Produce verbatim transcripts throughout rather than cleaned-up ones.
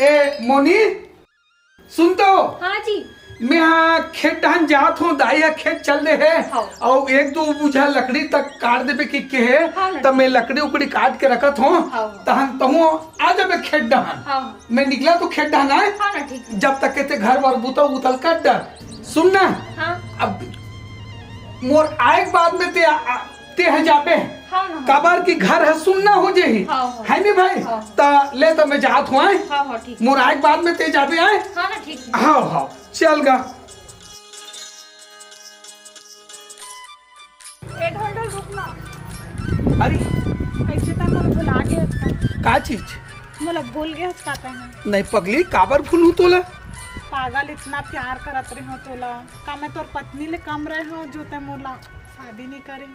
ए मोनी, सुन तो। हाँ जी। मैं हा खेत डहन जात हूँ, दाई हा खेत चल दे हे। हाँ। अउ एक दो बुझा लकड़ी तक काट देबे कि कहे, हाँ ना, तब मैं लकड़ी उकड़ी काट के रखत हूँ। हाँ। तहन तहूँ आ जाबे खेत डहन। हाँ। मैं निकला तो खेत डहन आए। हाँ ना, ठीक है। जब तक के ते घर वर बुता उतल कर डर। सुन ना। हाँ। अब मोर आए के बाद में ते आ, आ, ते ह जाबे। हाँ ना, हाँ। काबर कि घर ह सुन्ना हो जेही। हाँ, हाँ। है नी भाई? हाँ। त ले त मैं जात हूँ, आए? हाँ, हाँ, ठीक। मोर आए के बाद में ते जाबे, आए? हाँ ना, ठीक है। हाँ, हाँ, चल गा। ए ढोल ढोल, रुक ना। अरे। कैसे तैं मोला भुला गे हस का? का चीज? मोला भूल गे हस का तैं? नहीं पगली, काबर भूलहूँ तोला? पागल, इतना प्यार करत रहे हो तोला। का मैं तोर पत्नी ले कम रहे हो जो तैं मोला शादी नहीं करे?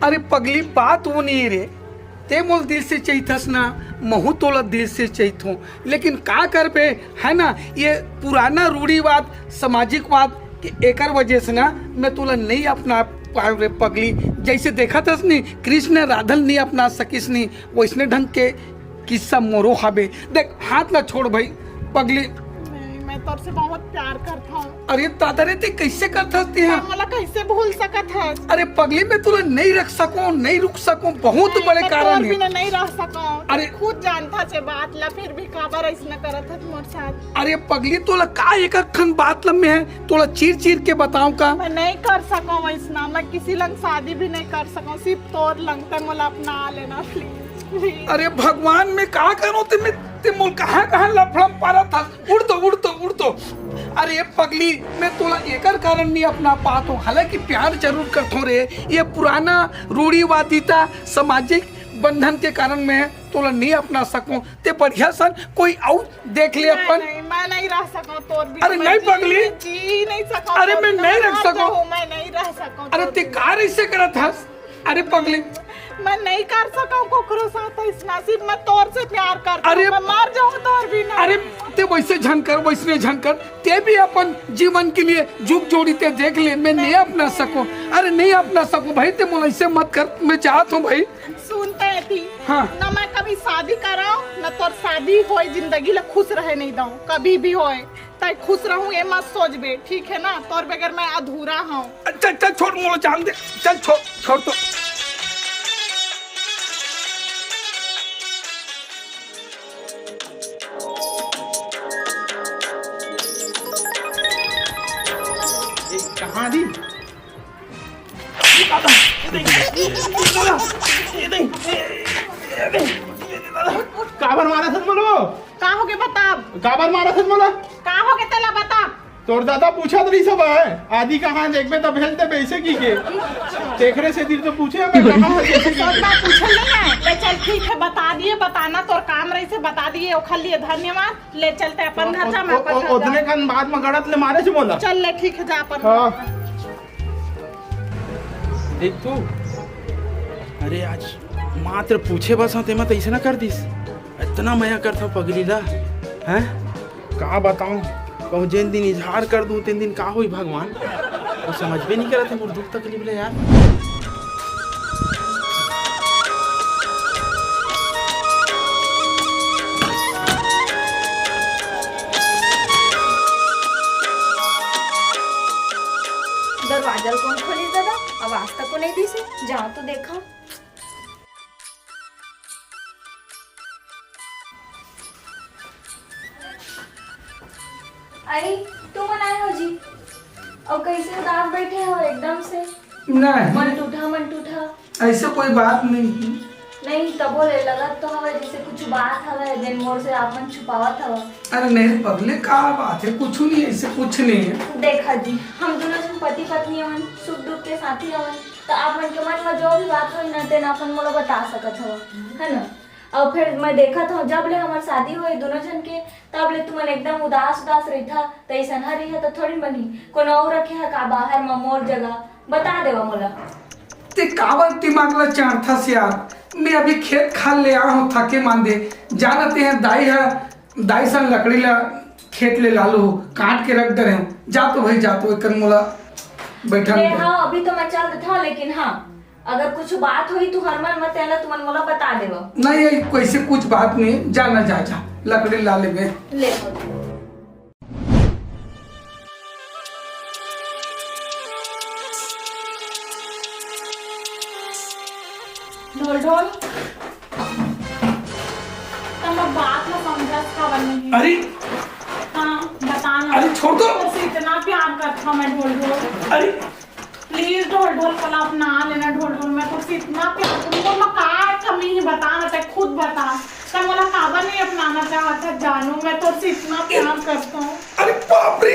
अरे पगली, बात वो नहीं रे, ते मोल दिल से चाहिथस ना, महू तोला दिल से चाहिथों। लेकिन का करबे, है ना, ये पुराना रूढ़िवाद, सामाजिकवाद के एकर वजह से ना मैं तोला नहीं अपना पाए रे पगली। जैसे देखत हस नी, कृष्ण राधा ल नहीं अपना सकिस नी, वैसने ढंग के किस्सा मोरो हाबे। देख, हाथ ला छोड़ भाई, पगली। नहीं, मैं तोर से बहुत प्यार करता हूँ। अरे दादा रे, ते कैसे करत हस ते हा? मोला कैसे भूल सकत हस? अरे पगली, मैं तोला नहीं रख सकूं, नहीं रुक सकूं, बहुत नहीं, बड़े मैं कारण तोर हे। बिना नहीं रह सकूं। अरे खुद जानत हस ये बात ला, फिर भी काबर ऐसना करत हस मोर साथ? अरे पगली, तोला का एक अखन बात ला मैं तोला चीर चीर के बताऊं का? मैं नहीं कर सकूं वैसना, मैं किसी लंग शादी भी नहीं कर सकूं, सिर्फ तोर लंग। तैं मोला अपना लेना please। अरे भगवान, मैं का करूं? ते मैं, ते मोल कहां कहां लफड़ा म पारत हस। उड़ तो, उड़ तो, उड़ तो। अरे पगली, मैं तोला एकर कारण नहीं अपना पात हूँ, हालांकि प्यार जरूर करथों रे। ये पुराना रूढ़िवादिता, सामाजिक बंधन के कारण मैं तोला नहीं अपना सकूं। ते बढ़िया सन कोई अउ देख ले नहीं, अपन। नहीं, मैं नहीं रह सकूं तोर बिना। अरे मैं नहीं जी, पगली। मैं जी नहीं सकूं अरे तोर मैं बिना। नहीं मैं रह मर सकूं। जाऊं, मैं नहीं रह सकूं अरे तोर ते बिना। का ऐसे करत हस? अरे पगली। मैं नहीं कर सकूं कोकरो साथ ऐसना, सिर्फ मैं तोर से प्यार करता अरे, हूं, मैं मर जाऊं तोर बिना। अरे, ते वैसे झन कर, वैसने झन कर, ते भी अपन जीवन के लिए जुग जोड़ी ते देख ले, मैं नहीं अपना सकूं। अरे, नहीं अपना सकूं भाई, ते मोला ऐसे मत कर, मैं चाहत हूं भाई। सुन ते एती, हाँ। ना मैं कभी शादी कराऊं, ना तोर शादी होय, जिंदगी ला खुश रहे नहीं दऊं, कभी भी होय। तैं खुश रहूं, ये मत सोचबे, ठीक है ना? तोर बगैर मैं अधूरा हूं। चल, चल, छोड़, मोला जान दे। चल, छोड़, छोड़ तो। ए, कहाँ दी? काबर मारत हस मोला? का होगे बताब? काबर मारत हस मोला? का होगे तेला बताब? तोर दादा पूछत रहिस हवय, आदि कहाँ देखबे त भेज देबे, अइसे कहिके। तेखरे सेती तो पूछे हवय, कहाँ हे, कइसे कहिके। तोर बाप पूछे नहीं है। ले चल, ठीक है, बता दिए, बताना तोर काम रहिस हे, बता दिए, ओखर लिए धन्यवाद। ले चल, तैं अपन घर जा, मैं अपन घर जा। ओतने कन बाद म गड़त ले मारे से मोला। चल ले, ठीक है, जा अपन घर। हाँ। देख तू, अरे आज मात्र पूछे बस हंव, तेमा त अइसना कर दिस। इतना मया करथंव पगली ला, हैं? का बताऊं, कहूं जेन दिन इजहार कर दूं, तेन दिन का होई भगवान? वो समझबे नहीं करत हे मोर दुख तकलीफ ले यार। दरवाजा ल कोन खोलिस दादा? आवाज तको नहीं दिस हे। जाओ तो देखा। अरे, तुमन आए हो जी? अउ कैसे उदास बैठे हो एकदम से? नहीं। मन टूटा, मन टूटा। ऐसे कोई बात नहीं है। नहीं, तबो ले लगत तो हवय जैसे कुछ बात हवय, जेन मोर से आप मन छुपावत हवय। अरे नहीं पगले, का बात है? कुछ नहीं, ऐसे कुछ नहीं है। देखा जी, हम दोनों जन पति पत्नी हवन, सुख दुख के साथी हवन, तो आप मन के मन में जो भी बात होई ना, तेन अपन मोला बता सकत हव, है ना? अउ फिर मैं देखत हव, जब ले हमर शादी होए दोनों जन के, तब ले तुमन एकदम उदास उदास रहिथा। त अइसन ह रहिहा त थोड़ी बनही, कोनो अउ रखे ह का बाहर म मोर जगह? बता देवा मोला। ते काबर दिमाग ला चाटथस यार? मैं अभी खेत खार ले आ हूँ, थके मांदे। जाना ते हैं दाई ह, दाई सन लकड़ी ला खेत ले लालो, काट के रख दे रहे हूँ। जा तो भाई, जा तो, एकर मोला बैठा ले। हाँ, अभी तो मैं चल देता हूँ, लेकिन हाँ, अगर कुछ बात होई, तू हर मन मत आना, तुमन मोला बता देवा। नहीं, नहीं, कोई से कुछ बात नहीं, जा ना, जा, जा। लकड़ी ला लेबे। ले। ढोल ढोल, तुम लोग बात ना समझस का बनी है? अरे, हाँ, बता ना। अरे, छोड़ दो। बस इतना प्यार करता मैं ढोल ढोल। अरे, प्लीज ढोल ढोल, कल अपना लेना ढोल ढोल, मैं तुझसे इतना प्यार करूँ, तो मैं का कमी है बता ना, ते खुद बता। तब मोला काबर नहीं अपनाना चाहता जानू, मैं तुझसे इतना प्यार करता हूँ। अरे बाप रे,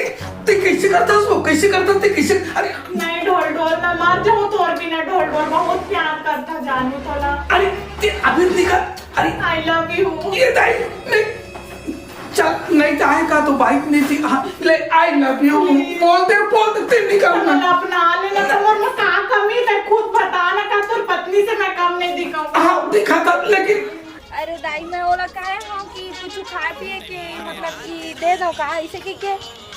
ते कैसे करता वो, कैसे करता ते, कैसे? अरे नहीं ढोल ढोल, मैं मर जाऊँ तोर बिना ढोल ढोल, बहुत प्यार करता जानू तोला। अरे ते अभी निकल। अरे I love you। ये दाई, नहीं, चल, नहीं तो आए का तो बाइक नहीं थी। हाँ, ले, I love you। Please। बोल दे, बोल दे, ते निकल ना। अपना लेना तो मोर में का कमी है, खुद बता ना, का तोर पत्नी से मैं कम नहीं दिखाऊँ। हाँ, दिखाता, लेकिन अरे दाई, मैं ओला कहे हूँ कि कुछ खाए पिए के, मतलब कि दे दो का, ऐसे कि के,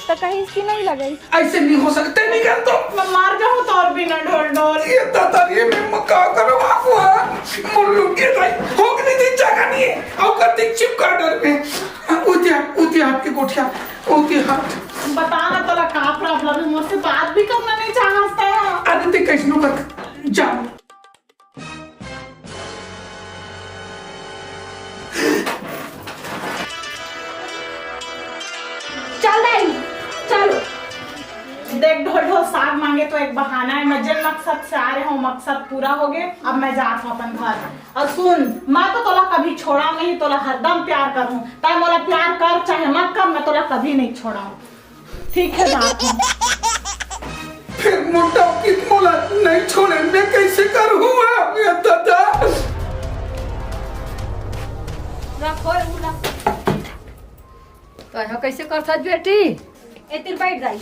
तो कहीं इसकी नहीं लगे। ऐसे नहीं हो सकते, निकल तो। मैं मर जाऊँ तोर बिना ढोल ढोल। ये दादा, ये मैं मका करो बाबू, हाँ? मुल्लू के दाई, हो के नहीं दी जगह नहीं है। और कर दी चिप का डर में। उतिया, उतिया हाथ के गोठिया, उतिया हाथ। बता ना तोला का प्रॉब्लम है, मुझसे बात भी करना नहीं चाहता है। अरे ते कैसनो कर, जा। चल दाई, चलो। देख ढोल ढोल, साग मांगे तो एक बहाना है। मैं जिन मकसद से आ रहे हूँ, मकसद पूरा हो गए। अब मैं जात हूँ अपन घर। और सुन, मैं तो तोला कभी छोड़ा नहीं, तोला हरदम प्यार करूँ। तय मोला प्यार कर चाहे मत कर, मैं तोला कभी नहीं छोड़ा हूँ। ठीक है, जात हूँ। फिर मोटा कित मोला नहीं छोड़े, मैं कैसे करूँ? ये दादा। रखो, ये रखो। तो यहाँ कैसे करथस बेटी? एतिर बैठ दाई।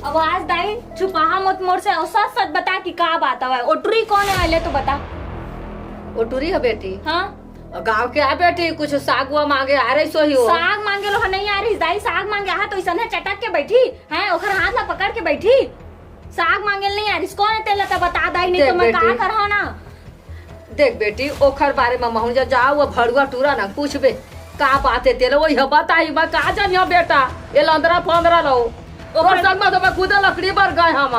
अब आज दाई छुपाहा मत मोर से, और सच सच बता कि का बात हवय। ओ टुरी कौन है, ले तो बता। ओ टुरी है बेटी। हाँ। गाँव के आ बेटी, कुछ साग हुआ मांगे आ रही सोही हो। साग मांगे लो नहीं आ रही दाई, साग मांगे आ तो ऐसा है चटक के बैठी है, ओखर हाथ ला पकड़ के बैठी। साग मांगे नहीं आ रही, कौन है तेला तो बता दाई, नहीं तो मैं का करहा ना। देख बेटी, ओखर बारे म महूं जा, जाओ, वो भड़ुआ टूरा ना पूछबे, का बात है तेला, वही बताही, मैं का जानियो बेटा, ये लंदरा फंदरा लो। ओकर संग में तो मैं खुदे लकड़ी बर गए हम।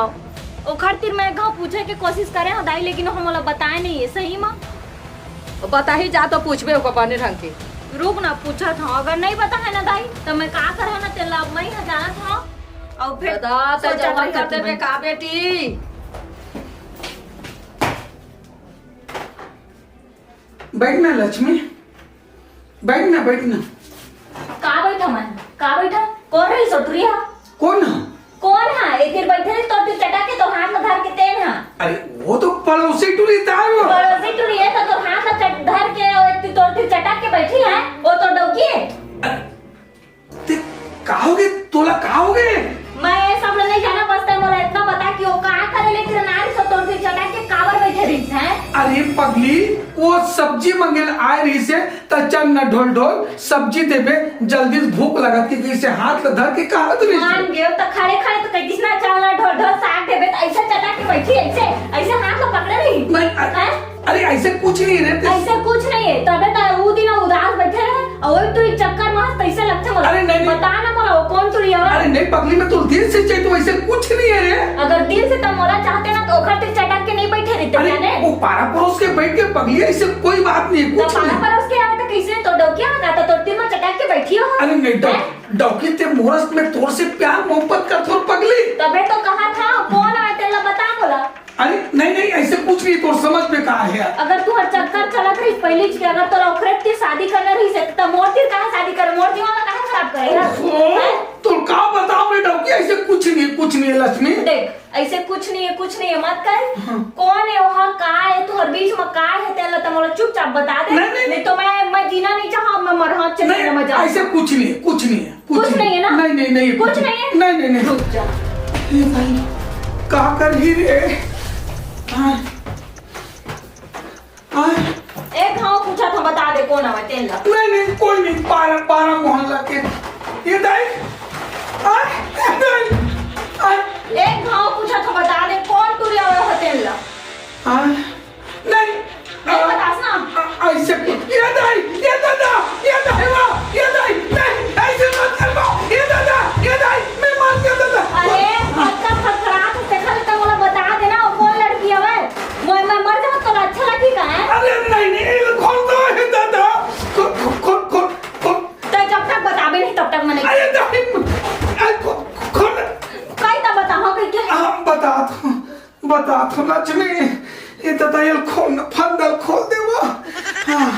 ओखर तीर मैं गाँव पूछे के कोशिश करे हूँ दाई, लेकिन हम ओला बताए नहीं है सही में। बताही जा तो पूछबे ओकर बने ढंग के। रुक ना, पूछत हूँ, अगर नहीं बताए ना दाई, तो मैं का करहा ना तेला, अब मैं ही जानत हूँ। और फिर दादा, ते सोचत जमा रही कर देबे का बेटी? बैठ ना लक्ष्मी, बैठ ना, बैठ ना। का बैठा मैं? का बैठा? कौन रही सोटुरी हा? कौन हा? कौन हा? एक दिन बैठे रही तो तू चटा के तो हाथ में धर के तेन हा। अरे वो तो पड़ोसी टुरी था वो। पड़ोसी टुरी है तो तोर हाथ में चट-, धर के और तू तो तू चटा के बैठी है, वो तो डौकी है। अरे ते का होगे? तोला का होगे? मैं ये सब नहीं जाना, बस तै मोला इतना बता कि वो का करे ले तेरे नारी से तोर फिर चटा के काबर बैठे रहिस है? अरे पगली, वो सब्जी मंगे ल आए रहिस है, त चल न ढोल ढोल सब्जी देबे, जल्दी से भूख लगत हे, कइसे हाथ ल धर के कहत रहिस। मान गेव त खड़े खड़े तो कहिस न चल न ढोल ढोल साग देबे, त ऐसे चटा के बैठी, ऐसे, ऐसे हाथ ल पकड़े रही। नहीं, अ-, हैं? अरे ऐसे कुछ नहीं है रे, ते ऐसे कुछ नहीं है, तबे त ऊ दिन उदास बैठे रहे, और तू एक चक्कर में हंस, तैसे लगते मोला। अरे नहीं, नहीं। बता ना मोला, वो कौन चुड़िया है? अरे नहीं पगली, मैं तो दिल से चाहती हूँ, ऐसे कुछ नहीं है रे। अगर दिल से तब मोला चाहते ना, तो ओखर तीर चटक के नहीं बैठे रहते, अरे जाने? वो पारा परोस के बैठ के पगली, ऐसे कोई बात नहीं है, तो कुछ पारा नहीं। परोस के आवे तो कैसे? तो डौकिया लगा, तो तोर तीर में चटक के बैठी हो। अरे नहीं, डौ-, हैं? डौकी ते मोरस में तोर से प्यार मोहब्बत कर थोर पगली। तबे तो कहा था, कौन आए तेला बता मोला। अरे नहीं, नहीं, ऐसे कुछ नहीं, तोर समझ में का है? अगर तू हर चक्कर चलत रही पहली के, अगर तोरा ओकरे तीर शादी करना रही से, त मोर तीर काहे शादी करे? मोर जीवन ला काहे खराब करे? ओहो, हैं? तोर का बताओ रे डौकी, ऐसे कुछ नहीं है, कुछ नहीं है लक्ष्मी। देख, ऐसे कुछ नहीं है, कुछ नहीं है, मत कर। हाँ। कौन है वहाँ, का है, तोहर बीच में का है, तेला त मोला चुपचाप बता दे। नहीं, नहीं, नहीं। नहीं तो मैं, मैं जीना नहीं चाहा, मैं मरहा, चले नहीं, मैं जाऊँ। ऐसे कुछ नहीं है, कुछ नहीं है। कुछ कुछ नहीं। नहीं है ना? नहीं, नहीं, नहीं, कुछ कुछ नहीं है? नहीं, नहीं, नहीं। रुक जा। ए भाई, का करही रे? हाँ। हाँ। एक घाव पूछा था, बता दे कौन आवे तेन ला। नहीं, नहीं, कोई नहीं, पारा, पारा मोहल्ला के। ये दाई, हाँ, दाई, हाँ। एक घाव पूछा था, बता दे कौन टुरी आवे हो तेन ला। हाँ, नहीं। नहीं आ, बतास ना। आ, ऐसे, ये दाई, ये बता तो लक्ष्मी, ये दादा, ये खोल ना, फंदल खोल दे वो। हाँ,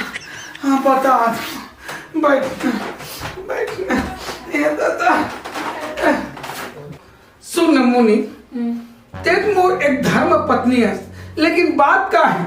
हाँ, बता तो। बैठ, बैठ ना, ये दादा। सुन ना मुनि, हम्म। तें मोर एक धर्म पत्नी हस, लेकिन बात का है,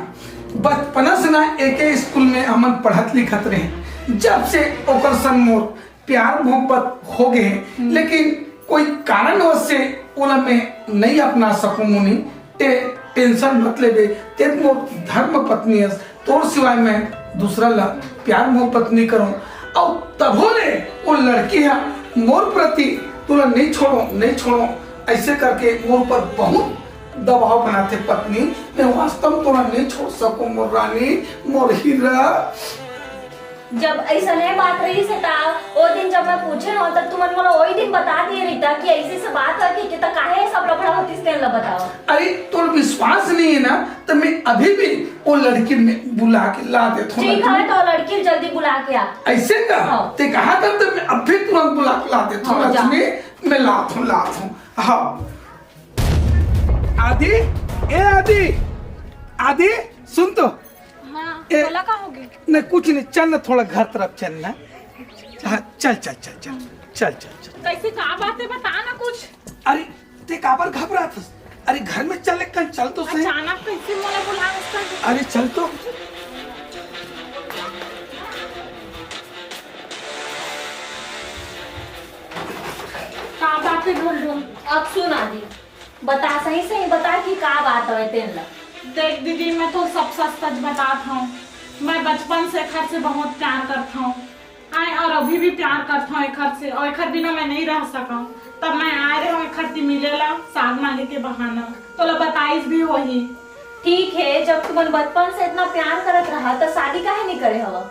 बचपना से ना एके स्कूल में हमन पढ़त लिखत रहे, जब से ओकर संग मोर प्यार मोहब्बत हो गए हे, हम्म। लेकिन कोई कारणवश से ओला मैं नहीं अपना सकूं मुनि। ते टेंशन मत लेबे, ते मोर धर्म पत्नी हस, तोर सिवाय मैं दूसरा ला प्यार मोहब्बत नहीं करूं। अउ तभो ले वो लड़की हा मोर प्रति तोला नहीं छोड़ो, नहीं छोड़ो, ऐसे करके मोर ऊपर बहुत दबाव बनाथे पत्नी। मैं वास्तव में तोला नहीं छोड़ सकूं मोर रानी, मोर हीरा। जब ऐसने बात रहिस हे, त ओ दिन जब मैं पूछे हूँ, त तुमन मोला ओही दिन बता दिए रहिता कि ऐसे से बात है कि, कि त काहे सब लफड़ा होतिस, तेन ला बताओ। अरे, तोर विश्वास नहीं है ना, त मैं अभी भी वो लड़की में बुला के ला देता हूँ ठीक लड़की है, में। तो लड़की जल्दी बुला के आ। ऐसे का? हाँ। ते कहा था, तो मैं अभी तुरंत बुला के ला देता हूँ हाँ, जा। लक्ष्मी, मैं लात हूँ, लात हूँ। हाँ। आदि, ए आदि, आदि, सुन तो। हाँ, ए, बोला का होगे? नहीं, कुछ नहीं, चल ना, थोड़ा घर तरफ चल ना। हाँ, चल, चल, चल, चल, चल, चल, चल। कैसे, का बात है, बता ना कुछ। अरे, ते काबर घबरात हस? अरे, घर में चल, एक कन चल तो सही। अचानक कैसे मोला बुला? अरे, चल तो। का बात है, ढोल ढोल? अब सुन आदि, बता, सही सही बता कि का बात हवय तेन ला। देख दीदी, मैं तो सब सच सच बतात हूँ। मैं बचपन से एखर से बहुत प्यार करत हूँ। आय, और अभी भी प्यार करत हूँ एखर से, और एखर बिना मैं नहीं रह सकूँ। तब मैं आए रहे हूँ एखर से मिले ला, साग मांगे के बहाना। तोला बताइस भी होही। ठीक है, जब तुमन बचपन से इतना प्यार करत रहा, तो शादी काहे नहीं करे हवा?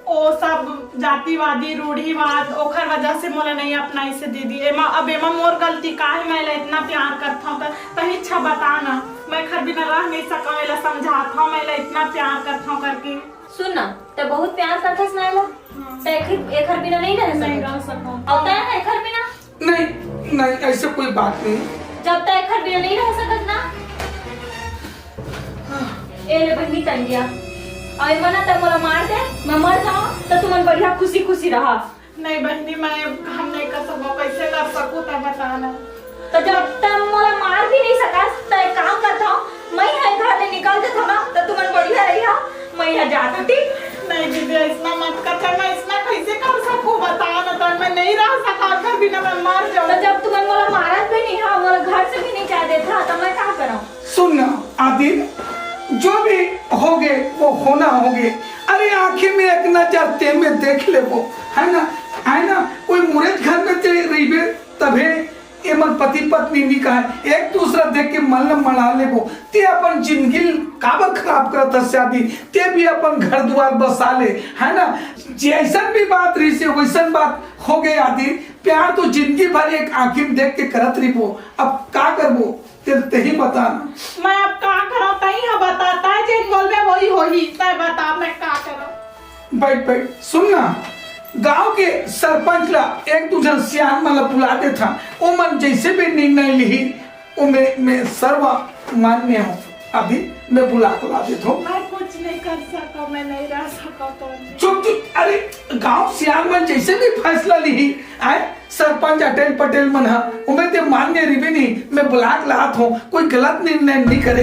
ओ सब जातिवादी रूढ़िवाद, ओखर वजह से मोला नहीं अपनाइस हे दीदी। एमा, अब एमा मोर गलती का हे? मैं एला इतना प्यार करत हूँ, त तही अच्छा बता ना। मैं एखर बिना रह नहीं सकूँ, एला समझात हूँ, मैं एला इतना प्यार करत हूँ करके। सुन ना, ते बहुत प्यार करथस ना एला, हाँ। ते एखर, एखर बिना नहीं रह नहीं सकत। रह सकूँ। अब ते ना एखर बिना नहीं, नहीं, ऐसे कोई बात नहीं। जब तक एखर बिना नहीं रह सकत ना। ए ले बहिनी तंगिया, अउ एमन ना त मोला मार दे, मैं मर जाऊं त तुमन बढ़िया खुशी खुशी रहा। नहीं बहिनी, मैं, हम नहीं कर सकूं, कैसे कर सकूं, तब बता ना। तो जब तक मोला मार भी नहीं सकस, त एक काम करता हूँ, मैं यहाँ घर ले निकल जाता हूँ ना, तो तुमन बढ़िया रही हा। मैं यहाँ जात हूँ, ठीक? नहीं दीदी, ऐसना मत कर, मैं ऐसना कैसे कर सकूं, बता ना, तब मैं नहीं रह सका, घर बिना मैं मर जाऊं। तो जब तुमन मोला मारत भी नहीं हा, मोला घर से भी नहीं जाए देत हा, तो मैं का करूं? सुन ना आदिल, जो भी होगे वो होना होगे। अरे आंखी में एक नजर ते में देख लेबो, है ना, है ना? कोई मुरेज घर में ते रहिबे तभे एमन पति पत्नी नी कहय, एक दूसरा देख के मन ल मना लेबो। ते अपन जिंदगी ल काबर खराब करत हस आदि? ते भी अपन घर दुआर बसा ले, है ना? जैसन भी बात रहिस हे, वैसन बात होगे आदि। प्यार तो जिंदगी भर एक आंखी में देख के करत रहिबो। अब का करबो? ते, तेही बता ना। मैं अब का करंव, तही ह बता, तैं जेन बोलबे वही होही, तैं बता मैं का करंव। बैठ, बैठ, सुन ना, गांव के सरपंच ला एक दू झन सियान मन ला बुला देथन, ओमन जैसे भी निर्णय लिही, ओमे मैं सर्वमान्य हूँ। अभी मैं बुला के ला देथों। मैं कुछ नहीं कर सकंव, मैं नहीं रह सकंव तो। चुप, चुप, अरे गांव सियान मन जैसे भी फैसला लिही, आय, सरपंच अटेल पटेल मन ह, ओमे ते मान्य रहिबे नहीं, मैं बुला के लात हूँ, कोई गलत निर्णय नहीं करे।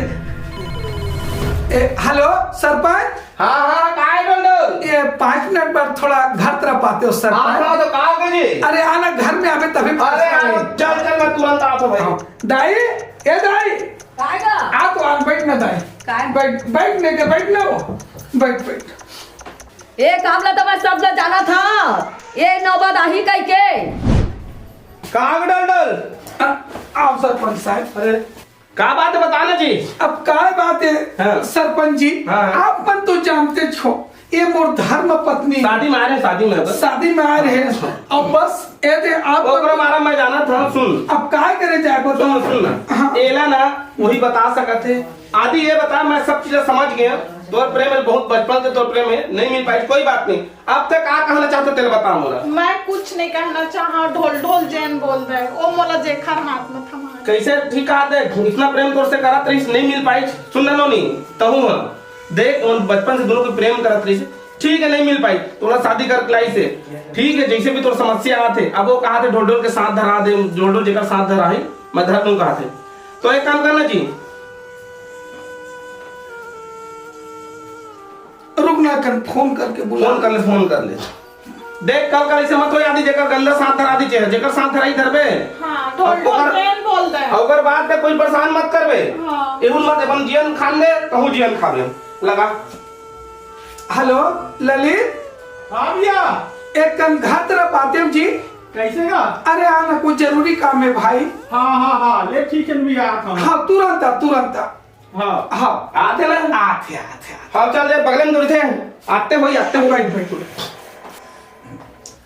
ए, हेलो, सरपंच? हाँ, हाँ, काय डोल डोल? ये पाँच मिनट बर थोड़ा घर तरफ आते हो, सरपंच? हाँ, हाँ, तो का होगे जी? अरे, आना, घर में आबे तभी अरे, फैसला आओ, होई। चल, चल, मैं तुरंत आत हूँ भाई। हाँ, दाई, ए दाई। काय गा? आ तो, आ, बैठ ना दाई। काय? बैठ, बैठ, नहीं तो बैठ ना वो। बैठ, बैठ। ए काम ला तो मैं सब ला जानत हंव, ए नौबत आही कहिके। का डोल डोल? आ, आओ सरपंच साहब। अरे, का बात है, बता ना जी। अब का बात है, हाँ। सरपंच जी, हाँ, हाँ। आप मन तो जानते छो, ये मोर धर्म पत्नी शादी में आए रहे, शादी में बस। शादी में आए रहे। हाँ। अब बस, ए दे आप ओकरा बारे में जानत हंव, सुन। अब का करे जाए, बताओ। सुन, सुन ना। हाँ। एला ना, वही बता सकत हे। आदि ये बता, मैं सब चीज समझ गया। तोर प्रेम हे, बहुत बचपन से तोर प्रेम हे, नहीं मिल पाइस, कोई बात नहीं। अब तक का कहना चाहत हे, तेला बता मोला। मैं कुछ नहीं कहना चाहा, ढोल ढोल जेन बोल रहे, ओ मोला जेखर हाथ में थमा। कैसे ठीक आ दे, इतना प्रेम तोर से करत रहिस, नहीं मिल पाइस। सुन ना नोनी, तहूं ह देख, उन बचपन से दोनों के प्रेम करत रहिस, ठीक है, नहीं मिल पाइस, तोला शादी करके लाइस हे, ठीक है, जैसे भी तोर समस्या आत हे, अब वो कहत हे ढोल ढोल के साथ धरा दे, ढोल ढोल जेकर साथ धरा हे, मैं धर दूं कहत हे। तो एक काम करना जी, रुक ना, कर फोन करके बुला। फोन कर ले, फोन कर ले। देख, कल कल ऐसे मत हो यादी, जेकर गंदा साथ धरा दी, जेकर साथ धराई धरबे। हाँ, ढोल अब ढोल ओकर, जेन बोल रहे। अब ओकर बात पे कोई परेशान मत करबे। हाँ। एहू मत अपन जियन खान दे, तहूं जियन खाबे। लगा। हेलो ललित। हाँ भैया। एक कन घर तरफ आते हो जी। कैसे का? अरे आना, कुछ जरूरी काम है भाई। हाँ हाँ हाँ, ले ठीक है भैया, आता हूँ। हाँ, तुरंत आ, तुरंत आ। हाँ। हाँ। आते ना? आते, आते, आते। हाँ, चल दे, बगले में दूर थे। आते हो, आते हो। बैठ, बैठ, बैठ।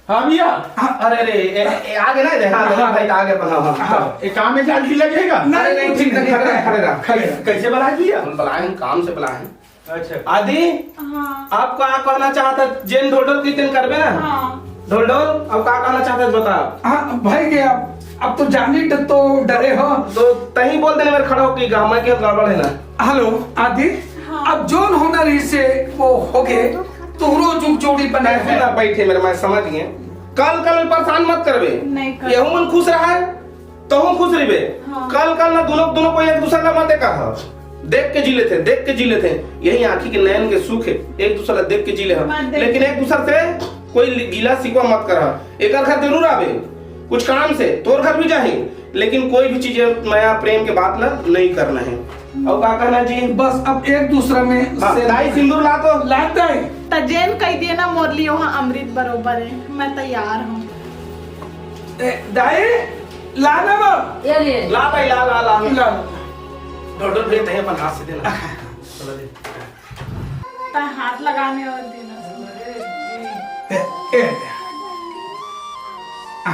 हाँ भैया। हाँ, अरे, अरे, ए, ए, आगे ना दे, हाँ, हाँ। भाई, आगे अपन, हाँ, हाँ। हाँ, एक काम में जल्दी लगेगा। नहीं, अरे, नहीं, नहीं, ठीक, ठीक, नहीं, खड़े रह, खड़े रह। खड़े रह। कैसे बुलाए भैया? हम बुलाए हैं, काम से बुलाए हैं। अच्छा। आदि, हाँ। आप का कहना चाहत हे, जेन ढोल ढोल के तेन करबे ना? हाँ। ढोल ढोल, अब का कहना चाहत हे, बता। हाँ, भाई के अब, अब तो जानी ड-, तो डरे हो। तो तहीं बोल देने मेरे खड़ा होके गा, मैं क्या गड़बड़ है ना। हेलो, आदि, हाँ। अब जोन होना रहिस हे, वो हो गे, तुहरो जुग जोड़ी बने कैसे हे। ना बैठे मेरे, मैं समझ गए। कल कल परेशान मत करबे। नहीं कर। यहू मन खुश रहा है। तहूं खुश रहिबे। हाँ। कल कल ना दोनों, दोनों कोई एक दूसर ला मत देखा ह। देख के जी लेथे, देख के जी लेथे। यही आंखी के नयन के सुख है, एक दूसर ला देख के जी ले ह। मत देख। लेकिन एक दूसर से कोई गिला शिकवा मत करा। एकर घर जरूर आबे, कुछ काम से तोर घर भी जाही, लेकिन कोई भी चीज मया प्रेम के बात ला नहीं करना है। और का कहना जी? बस अब एक दूसरा में हाँ, से दाई सिंदूर ला तो। ला दाई। त जेन कह दिए ना मोर लिए, वहाँ अमृत बरोबर है, मैं तैयार हूँ। ए, दाई, ला ना बा। ये लिए। ला भाई, ला, ला, ला। ला। ढोल ढोल भेज दे अपन हाथ से देना। चलो दे। त हाथ लगाने और देना। ए, ए। आ।